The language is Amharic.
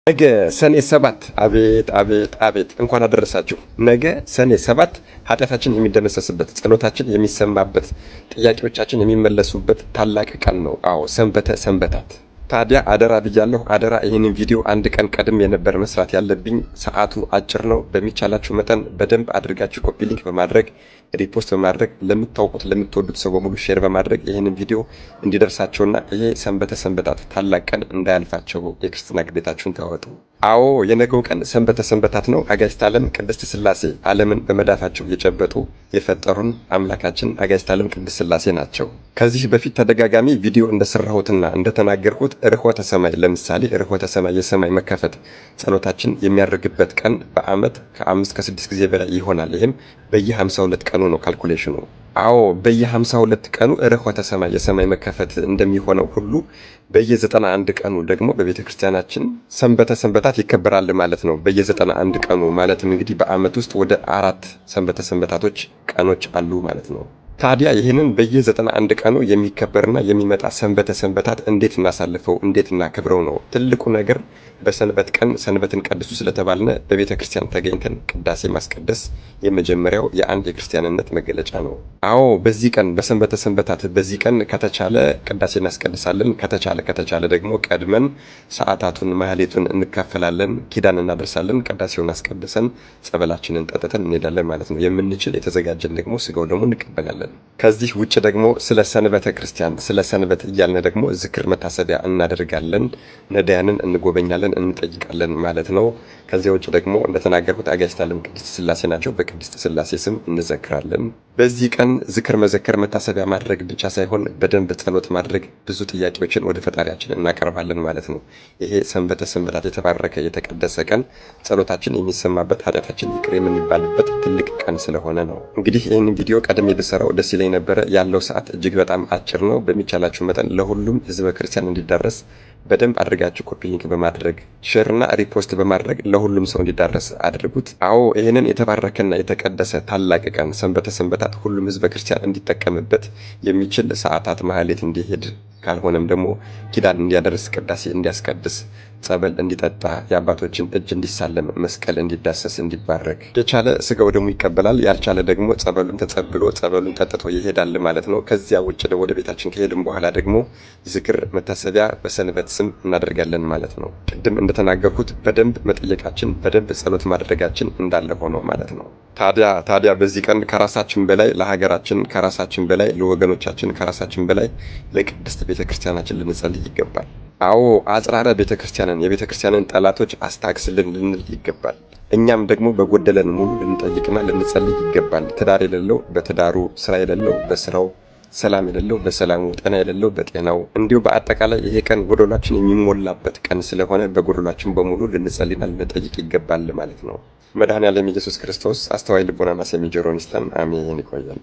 ነገ ሰኔ 7፣ አቤት አቤት አቤት፣ እንኳን አደረሳችሁ። ነገ ሰኔ 7 ኃጢአታችን የሚደመሰስበት፣ ጸሎታችን የሚሰማበት፣ ጥያቄዎቻችን የሚመለሱበት ታላቅ ቀን ነው። አዎ፣ ሰንበተ ሰንበታት። ታዲያ አደራ ብያለሁ። አደራ፣ ይህንን ቪዲዮ አንድ ቀን ቀድሜ የነበር መስራት ያለብኝ። ሰዓቱ አጭር ነው። በሚቻላችሁ መጠን በደንብ አድርጋችሁ copy link በማድረግ፣ repost በማድረግ፣ ለምታውቁት ለምትወዱት ሰው በሙሉ share በማድረግ ይህንን ቪዲዮ እንዲደርሳቸውና ይሄ ሰንበተ ሰንበታት ታላቅ ቀን እንዳያልፋቸው የክርስትና ግዴታችሁን ተወጡ። አዎ፣ የነገው ቀን ሰንበተ ሰንበታት ነው። አጋዕዝተ ዓለም ቅድስት ሥላሴ ዓለምን በመዳፋቸው የጨበጡ የፈጠሩን አምላካችን አጋዕዝተ ዓለም ቅድስት ሥላሴ ናቸው። ከዚህ በፊት ተደጋጋሚ ቪዲዮ እንደሰራሁትና እንደተናገርኩት ርኅወተ ሰማይ፣ ለምሳሌ ርኅወተ ሰማይ፣ የሰማይ መከፈት፣ ጸሎታችን የሚያደርግበት ቀን በዓመት ከ5 ከ6 ጊዜ በላይ ይሆናል። ይህም በየ52 ቀኑ ነው calculation ኑ። አዎ፣ በየ52 ቀኑ ርኅወተ ሰማይ፣ የሰማይ መከፈት እንደሚሆነው ሁሉ በየ91 ቀኑ ደግሞ በቤተ ክርስቲያናችን ሰንበተ ሰንበታት ይከበራል ማለት ነው። በየ91 ቀኑ ማለትም እንግዲህ በዓመት ውስጥ ወደ አራት ሰንበተ ሰንበታቶች ቀኖች አሉ ማለት ነው። ታዲያ ይህንን በየ91 ቀኑ የሚከበርና የሚመጣ ሰንበተ ሰንበታት እንዴት እናሳልፈው፣ እንዴት እናከብረው ነው ትልቁ ነገር። በሰንበት ቀን ሰንበትን ቀድሱ ስለተባልነ በቤተ ክርስቲያን ተገኝተን ቅዳሴ ማስቀደስ የመጀመሪያው የአንድ የክርስቲያንነት መገለጫ ነው። አዎ፣ በዚህ ቀን፣ በሰንበተ ሰንበታት በዚህ ቀን ከተቻለ ቅዳሴ እናስቀድሳለን። ከተቻለ ከተቻለ ደግሞ ቀድመን ሰዓታቱን ማህሌቱን እንካፈላለን፣ ኪዳን እናደርሳለን። ቅዳሴውን አስቀድሰን ጸበላችንን ጠጥተን እንሄዳለን ማለት ነው። የምንችል የተዘጋጀን ደግሞ ስጋው ደግሞ እንቀበላለን። ከዚህ ውጭ ደግሞ ስለ ሰንበተ ክርስቲያን፣ ስለ ሰንበት እያልን ደግሞ ዝክር መታሰቢያ እናደርጋለን። ነዳያንን እንጎበኛለን፣ እንጠይቃለን ማለት ነው። ከዚያ ውጭ ደግሞ እንደተናገርኩት አጋዕዝተ ዓለም ቅድስት ሥላሴ ናቸው። በቅድስት ሥላሴ ስም እንዘክራለን። በዚህ ቀን ዝክር መዘከር፣ መታሰቢያ ማድረግ ብቻ ሳይሆን በደንብ ጸሎት ማድረግ፣ ብዙ ጥያቄዎችን ወደ ፈጣሪያችን እናቀርባለን ማለት ነው። ይሄ ሰንበተ ሰንበታት የተባረከ የተቀደሰ ቀን ጸሎታችን የሚሰማበት፣ ኃጢአታችን ይቅር የምንባልበት ትልቅ ቀን ስለሆነ ነው። እንግዲህ ይህንን ቪዲዮ ቀደም ብሰራው ደስ ይለኝ ነበረ። ያለው ሰዓት እጅግ በጣም አጭር ነው። በሚቻላችሁ መጠን ለሁሉም ህዝበ ክርስቲያን እንዲዳረስ በደንብ አድርጋችሁ copy link በማድረግ፣ share እና repost በማድረግ ለሁሉም ሰው እንዲዳረስ አድርጉት። አዎ፣ ይህንን የተባረከና የተቀደሰ ታላቅ ቀን ሰንበተ ሰንበታት ሁሉም ህዝበ ክርስቲያን እንዲጠቀምበት፣ የሚችል ሰዓታት ማህሌት እንዲሄድ፣ ካልሆነም ደግሞ ኪዳን እንዲያደርስ፣ ቅዳሴ እንዲያስቀድስ፣ ጸበል እንዲጠጣ፣ የአባቶችን እጅ እንዲሳለም፣ መስቀል እንዲዳሰስ፣ እንዲባረክ፣ የቻለ ስጋው ደግሞ ይቀበላል፣ ያልቻለ ደግሞ ጸበሉን ተጸብሎ ጸበሉን ጠጥቶ ይሄዳል ማለት ነው። ከዚያ ውጭ ወደ ቤታችን ከሄድን በኋላ ደግሞ ዝክር መታሰቢያ በሰንበት ስም እናደርጋለን ማለት ነው። ቅድም እንደተናገርኩት በደንብ መጠየቃችን፣ በደንብ ጸሎት ማድረጋችን እንዳለ ሆኖ ማለት ነው። ታዲያ ታዲያ በዚህ ቀን ከራሳችን በላይ ለሀገራችን፣ ከራሳችን በላይ ለወገኖቻችን፣ ከራሳችን በላይ ለቅድስት ቤተ ክርስቲያናችን ልንጸልይ ይገባል። አዎ፣ አጽራረ ቤተ ክርስቲያንን፣ የቤተ ክርስቲያንን ጠላቶች አስታግስልን ልንል ይገባል። እኛም ደግሞ በጎደለን ሙሉ ልንጠይቅና ልንጸልይ ይገባል። ትዳር የሌለው በትዳሩ፣ ስራ የሌለው በስራው፣ ሰላም የሌለው በሰላሙ፣ ጤና የሌለው በጤናው፣ እንዲሁ በአጠቃላይ ይሄ ቀን ጎደሏችን የሚሞላበት ቀን ስለሆነ በጎደሏችን በሙሉ ልንጸልይና ልንጠይቅ ይገባል ማለት ነው። መድኃኔዓለም ኢየሱስ ክርስቶስ አስተዋይ ልቦናና ሰሚ ጆሮን ይስጠን። አሜን። ይቆያል።